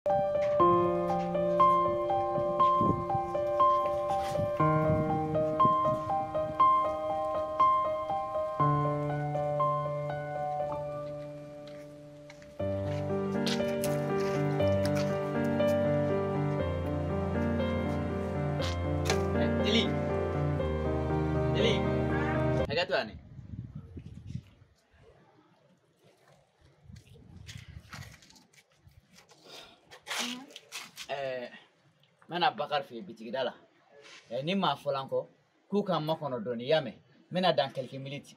Dili. Dili. Hakɛ to yan. N bɛna Bakari fɛ yen bitigida la. Ni maa fɔla n kɔ k'u ka n makɔnɔ dɔɔni, i y'a mɛn? N bɛna dans quelques minutes.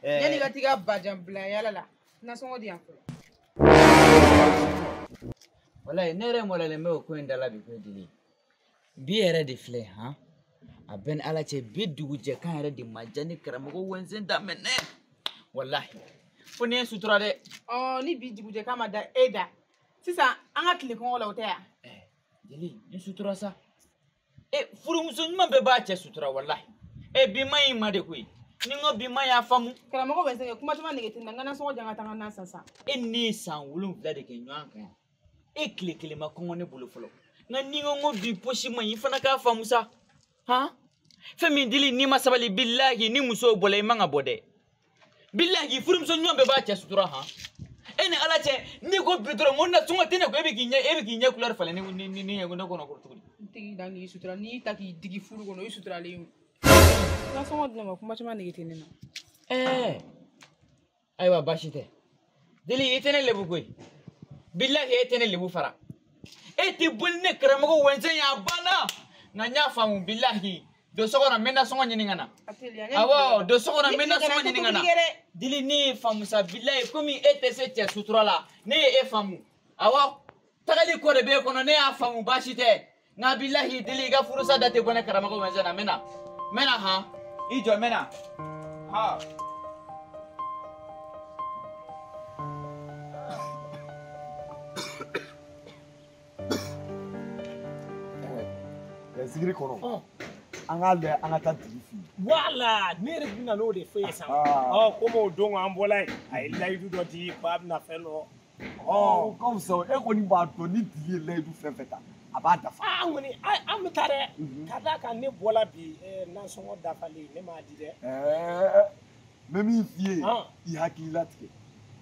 Yanni i ka t'i ka bajan bila yala la, nasɔngɔ di yan fɔlɔ. Walayi ne yɛrɛ mɔlɛlen bɛ o ko in da la bi koyi Dili. Bi yɛrɛ de filɛ han, a bɛɛ ni Ala cɛ, bi dugujɛ kan yɛrɛ de ma diya ni karamɔgɔ Wɛnzɛn daminɛ. Walahi fo ni ye sutura dɛ. Ɔ ni bi dugujɛ kan ma da e da, sisan an ka tile kɔngɔ la, o tɛ yan? Dili, n sutura sa. Furumuso ɲuman bɛɛ b'a cɛ sutura walahi. Bi ma y'i ma de koyi. Ni n ko bi ma y'a faamu. Karamɔgɔ Wɛnzɛn, kuma caman nege tɛ n na, n ka nasɔngɔ di yan ka taa n ka na san sa. E ni san 7 de kɛ ɲɔgɔn kan yan. E tile kelen ma kɔngɔ ne bolo fɔlɔ. Nka ni n ko bi posi ma ɲi, i fana k'a faamu sa. Han? Fɛn min Dili, n'i ma sabali bilahi ni musow bɔla i man ka bɔ dɛ. Bilahi furumuso ɲuman bɛɛ b'a cɛ sutura han. E ni Ala cɛ, n'i ko bi dɔrɔn ko nasɔngɔ tɛ ne kun, e bɛ k'i ɲɛ couleur falen ne kɔnɔ cogo di? N tɛ dan k'i sutura, n'i ta k'i digi furu kɔnɔ, i suturalen o. Nasɔngɔ di ne ma, kuma caman nege tɛ ne na. Ayiwa baasi tɛ. Dili, i tɛ ne lebu koyi. Bilahi e tɛ ne lebu fara. E tɛ boli ne karamɔgɔ Wɛnzɛn ye a banna. Nka n y'a faamu bilahi. Don so kɔnɔ n bɛ nasɔngɔ ɲini ka na. Awɔ, don so kɔnɔ n bɛ nasɔngɔ ɲini ka na. Dili, ne ye faamu sa bilahi, komi e tɛ se cɛ sutura la, ne ye e faamu. Awɔ, tagali ko de b'e kɔnɔ, ne y'a faamu baasi tɛ. Nka bilahi Dili, i ka furusa da tɛ bɔ ne karamɔgɔ Wɛnzɛn na, n bɛ na. N bɛ na han, i jɔ n bɛ na. Ha. Sigiri kɔnɔ. An k'a lajɛ an ka taa Dili fɛ yen. Wala ne yɛrɛ bɛna n'o de fɔ ye sisan. Komi o don an bɔla yen, a ye layidu dɔ di k'a bɛna fɛn dɔ. O ka fisa, e kɔni b'a dɔn ni Dili ye layidu fɛn fɛn ta, a b'a dafa. An kɔni an bɛ taa dɛ. Ka d'a kan ne bɔla bi nasɔngɔ dafalen ne m'a di dɛ. N bɛ min f'i ye, i hakili latigɛ.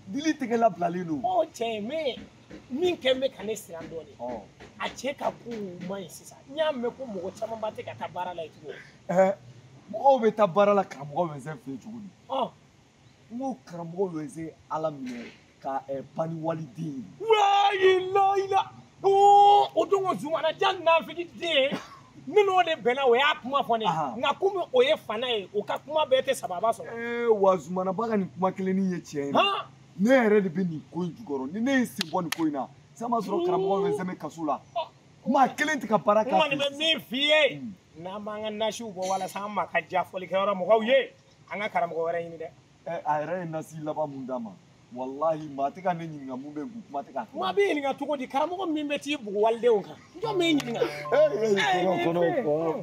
Dili tɛgɛ labilalen don. Cɛ mais min kɛ bɛ ka ne siran dɔɔnin. A cɛ ka kow man ɲi sisan. N y'a mɛn ko mɔgɔ caman ba tɛ ka taa baara la yen tugun. Mɔgɔw bɛ taa baara la karamɔgɔ Wɛnzɛn fɛ yen cogo di? N ko karamɔgɔ Wɛnzɛn Ala minɛ ka pan ni waliden ye. Wayi la o don ko Zumana Jan nafigi den ne n'o de bɛnna, o y'a kuma fɔ ne ye. Nka komi o ye fana ye, o ka kuma bɛɛ tɛ sababa sɔrɔ. Wa Zumanaba ka nin kuma kelennin ye tiɲɛ ye. Ne yɛrɛ de bɛ nin ko in jukɔrɔ, ni ne ye sen bɔ nin ko in na, san b'a sɔrɔ karamɔgɔ Wɛnzɛn bɛ kaso la. Maa kelen tɛ ka baara k'a fɛ. N kɔni bɛ min f'i ye, n'an b'an ka nasiw bɔ walasa an ma ka diya fɔlikɛyɔrɔ mɔgɔw ye, an ka karamɔgɔ wɛrɛ ɲini dɛ. A yɛrɛ ye nasi laban mun d'a ma, walahi maa tɛ ka ne ɲininka mun bɛ n kun, kuma tɛ k'a kɛ. Maa bɛ ɲininka cogo di, karamɔgɔ min bɛ t'i bugu walidenw kan, jɔn b'i ɲininka? Kɔnɔ kɔnɔ.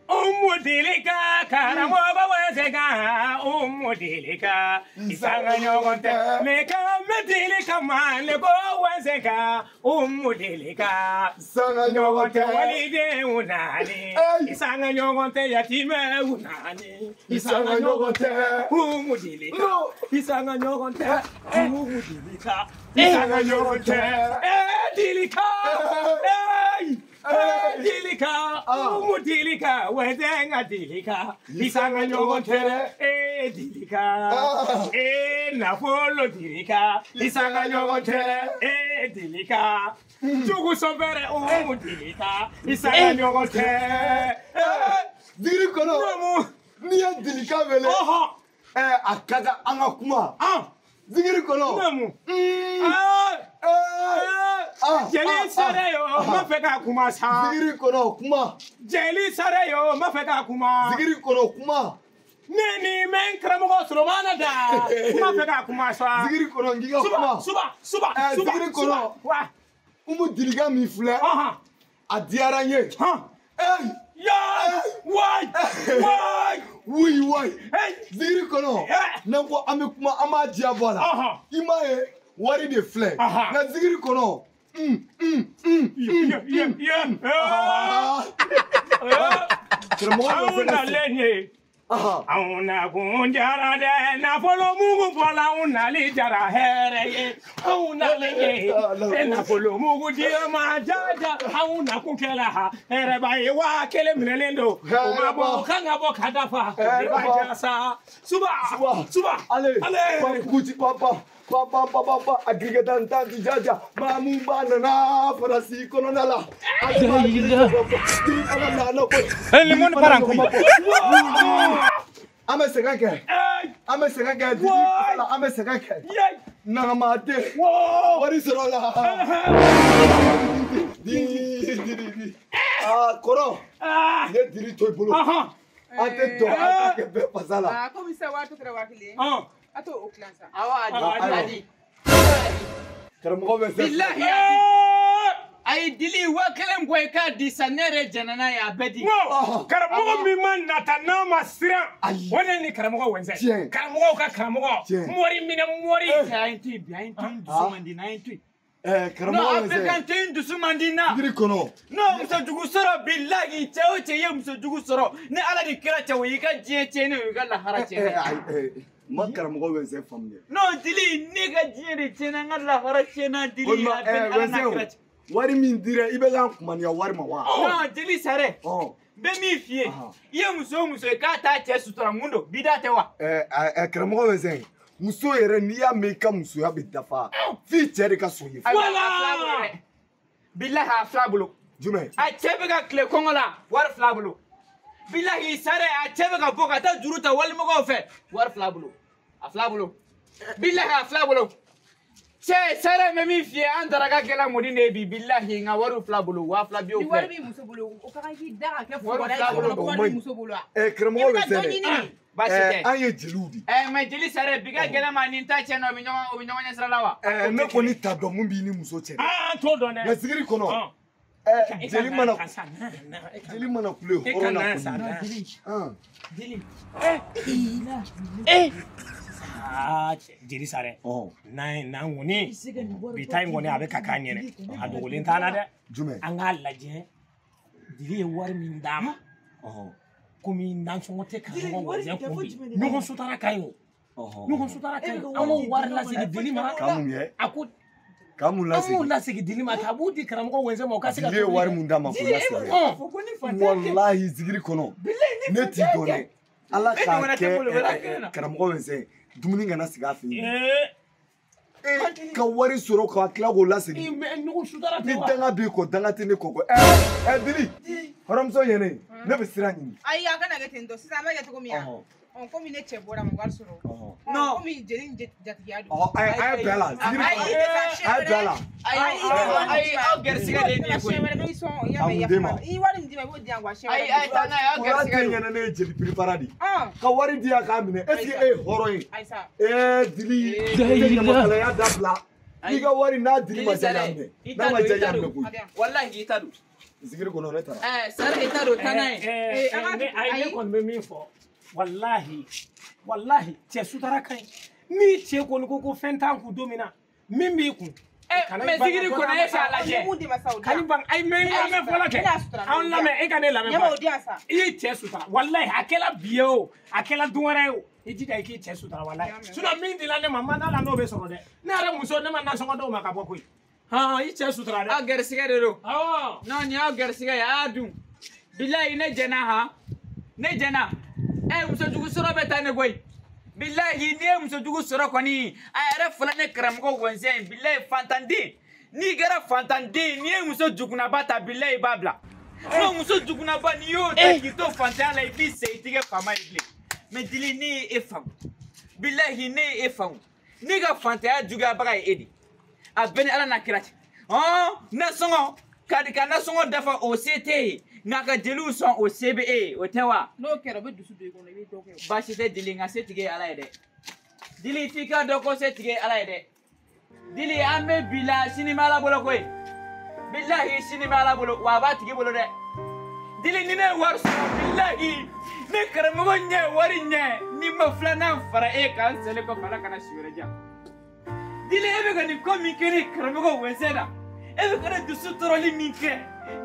Umu Dilika, karamɔgɔ Wɛnzɛn kan, Umu Dilika, isanga ɲɔgɔn tɛ, ne ka mɛ Dilika ma, ne ko Wɛnzɛn kan, Umu Dilika, isanga ɲɔgɔn tɛ, walidenw naani, isanga ɲɔgɔn tɛ, yatimɛw naani, isanga ɲɔgɔn tɛ, Umu Dilika, isanga ɲɔgɔn tɛ, Umu Dilika, isanga ɲɔgɔn tɛ, Dilika, Dilika, Umu Dilika, Wɛnzɛn ka Dilika, isanga ɲɔgɔn tɛ dɛ, Dilika, nafolo Dilika, isanga ɲɔgɔn tɛ dɛ, Dilika, jugu sɔnfɛrɛ, Umu Dilika, isanga ɲɔgɔn tɛ. Zigiri kɔnɔ, n'i ye Dilika wele, a ka kan an ka kuma. Zigiri kɔnɔ. Jeli sara yo, n ma fɛ ka kuma sa. Zigiri kɔnɔ kuma. Jeli sara yo, n ma fɛ ka kuma. Zigiri kɔnɔ kuma. Ne ni mɛ n karamɔgɔ Solomana da, n ma fɛ ka kuma sa. Zigiri kɔnɔ n k'i ka kuma. Suba suba suba. Zigiri kɔnɔ. Umu Dilika min filɛ. A diyara n ye. Ya waay waay wuyi waay zikiri kɔnɔ n'an ko an bɛ kuma an b'a diya bɔ a la i m'a ye wari de filɛ nka zikiri kɔnɔ karamɔgɔ anw nalen ye anw nakun jara dɛ nafolo mugu bɔla anw nali jara hɛrɛ ye anw nalen ye nafolo mugu dira ma jaja anw nakun kɛla hɛrɛba ye 1000 minɛlen don o ma bɔ kan ka bɔ ka dafa o ma ja sa suba suba ale ale kuji papa papa papa papa agirigeta ntanti jaja maamu ba nana farasi kɔnɔna la an bɛ sɛgɛn kɛ an bɛ sɛgɛn kɛ an bɛ sɛgɛn kɛ nagamaden wari sɔrɔ la kɔrɔ n ye diri to i bolo an tɛ dɔn an t'a kɛ bɛɛ fasa la. Komi sisan waati kɛra 1000 ye. A t'o tilan sa. Awɔ a di. Karamɔgɔ bɛ se. Bilahi a ye dili 1000 bɔ i k'a di sa ne yɛrɛ jɛnna n'a ye a bɛɛ di. Karamɔgɔ min ma nata n'a ma siran o de ni karamɔgɔ wɛnsɛn. Karamɔgɔw ka karamɔgɔ mori minɛ mori. A ye n to yen bi a ye n to yen dusu man di n na a ye n to yen. Karamɔgɔ wɛnsɛn. Non a bɛɛ kan tɛ n dusu man di n na. Yiri kɔnɔ. Non muso jugu sɔrɔ bilahi cɛ o cɛ ye muso jugu sɔrɔ ni Ala ni kira cɛ o y'i ka diɲɛ tiɲɛnen o y'i ka lahara tiɲɛnen. Ma karamɔgɔ wɛnsɛn faamuya. Non dili ne ka diɲɛ de tiɲɛna n ka lahara tiɲɛna dili a bɛɛ ni Ala n'a kira cɛ. Wari min dira i bɛ k'an kumaniya wari ma wa. Non jeli sare. N bɛ min f'i ye i ye muso o muso ye k'a t'a cɛ sutura mun don bida tɛ wa. Karamɔgɔ wɛnsɛn muso yɛrɛ n'i y'a mɛn i ka musoya bɛ dafa f'i cɛ de ka sɔn ye. Wala bilahi a fila bolo. Jumɛn. A cɛ bɛ ka tile kɔngɔ la wari fila bolo. Bilahi sare a cɛ bɛ ka bɔ ka taa juru ta walimɔgɔw fɛ wari fila bolo a fila bolo bilahi a fila bolo. Cɛ sare bɛ min f'i ye an daraka kɛla mɔdi de ye bi bilahi nka wari fila bolo 2000 bi o filɛ. Ni wari b'i muso bolo o ka kan k'i da ka kɛ fugari ye ko wari b'i muso bolo wa. Karamɔgɔ bɛ sɛ dɛ. Baasi tɛ. An ye jeliw de. Mais jeli sare bi ka gɛlɛn ma ni n ta cɛ nɔ o bɛ ɲɔgɔn ɲɛ sira la wa. Ne kɔni t'a dɔn mun b'i ni muso cɛ. An t'o dɔn dɛ. Nka zikiri kɔnɔ. Jeli mana kule hɔrɔn na kɔni. Jeli. Jeli sare n'an kɔni bi ta in kɔni a bɛ ka k'an ɲɛnɛ a dogolen t'an na dɛ. Jumɛn. An k'a lajɛ jeli ye wari min d'a ma komi nasɔngɔ tɛ karamɔgɔ wɛrɛ kun bi ɲɔgɔn sutara ka ɲi o ɲɔgɔn sutara ka ɲi an k'o wari lasegin dili ma. K'an mun kɛ. A ko k'an mun lasegin. An b'o lasegin dili ma k'a b'o di karamɔgɔ wɛrɛ ma o ka se ka. Jeli ye wari mun d'a ma k'o lasegin. Walahi zikiri kɔnɔ ne t'i dɔn dɛ. Ala k'a kɛ karamɔgɔ wɛnsɛn dumuni kana sigi a fɛ yen. Ka wari sɔrɔ ka tila k'o lasegin. Ni danga b'i kɔ danga tɛ ne kɔ kɔ. Dili hɔrɔnmuso ye ne ne bɛ sira ɲini. Ayi a kana kɛ ten tɔ sisan an b'a kɛ cogo min ya. Komi ne cɛ bɔra ma wari sɔrɔ. Non komi jeli jatigiya don. A ye bɛn a la. A ye bɛn a la. Ayi aw gɛrisigɛ de ye nin ye koyi. I wari min d'i ma i b'o di yan quoi. Ayi ayi taa n'a ye aw gɛrisigɛ don. Kɔrɔ tɛ ɲɛna ne ye jeli piripara de. Ka wari di yan k'a minɛ est ce que e ye hɔrɔn ye. Dili i tɛ ɲamakalaya dabila. I ka wari n'a dili ma diya i y'a minɛ n'a ma diya i y'a minɛ koyi. Walahi i ta don. Zikiri kɔnɔ ne taara. Sare i ta don taa n'a ye. Ayi ne kɔni bɛ min fɔ. Walahi walahi cɛ sutara ka ɲi ni cɛ kɔni ko ko fɛn t'an kun don min na min b'i kun. Mais zikiri kɔnɔ e k'a lajɛ. Kani ban ayi mais n lamɛn fɔlɔ kɛ anw lamɛn e ka ne lamɛn fɔlɔ i ye cɛ sutara walahi a kɛla bi ye o a kɛla don wɛrɛ ye o i jija i k'i cɛ sutara walahi sinon min dila ne ma n ma d'a la n'o bɛ sɔrɔ dɛ ne yɛrɛ muso ne ma nasɔngɔ d'o ma ka bɔ koyi hɔn i cɛ sutara dɛ. Aw gɛrisigɛ de don. Non nin y'aw gɛrisigɛ ye a y'a dun bilahi ne jɛnna han ne jɛnna. Muso jugu sɔrɔ bɛ taa ne koyi bilahi n'i ye muso jugu sɔrɔ kɔni a yɛrɛ fɔlɔ ne karamɔgɔ wɛnsɛn bilahi fantanden n'i kɛra fantanden n'i ye muso jugunaba ta bilahi i b'a bila n'o muso jugunaba n'i y'o ta k'i to fantanya la i b'i sen i t'i kɛ faama ye bilen mais dili ne ye e faamu bilahi ne ye e faamu ne ka fantanya juguyabaga ye e de a bɛɛ ni Ala n'a kira cɛ nasɔngɔ ka nasɔngɔ dafa o se t'e ye nka ka jeliw sɔn o se bɛ e ye o tɛ wa. N'o kɛra o bɛ dusu don i kɔnɔ i bɛ dɔ kɛ. Baasi tɛ dili nka se tigi ye Ala ye dɛ dili f'i k'a dɔn ko se tigi ye Ala ye dɛ dili an bɛ bi la sini bɛ Ala bolo koyi bilahi sini bɛ Ala bolo wa a b'a tigi bolo dɛ Dili ni ne ye wari sɔrɔ bilahi ne karamɔgɔ ɲɛ wari ɲɛ ni ma filanan fara e kan n selen kɔfɛ Ala kana si wɛrɛ diyan. Dili e bɛ ka nin ko min kɛ ne karamɔgɔ wɛnsɛn na e bɛ ka ne dusu tɔɔrɔli min kɛ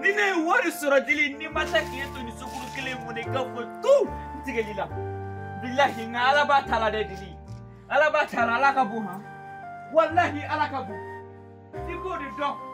ni ne ye wari sɔrɔ Dili ni ma taa k'e to nin sokuru kelen in kɔnɔ i ka fɔ tu n tigɛli la bilahi nka Ala b'a ta la dɛ Dili Ala b'a ta la Ala ka bon han walahi Ala ka bon i k'o de dɔn.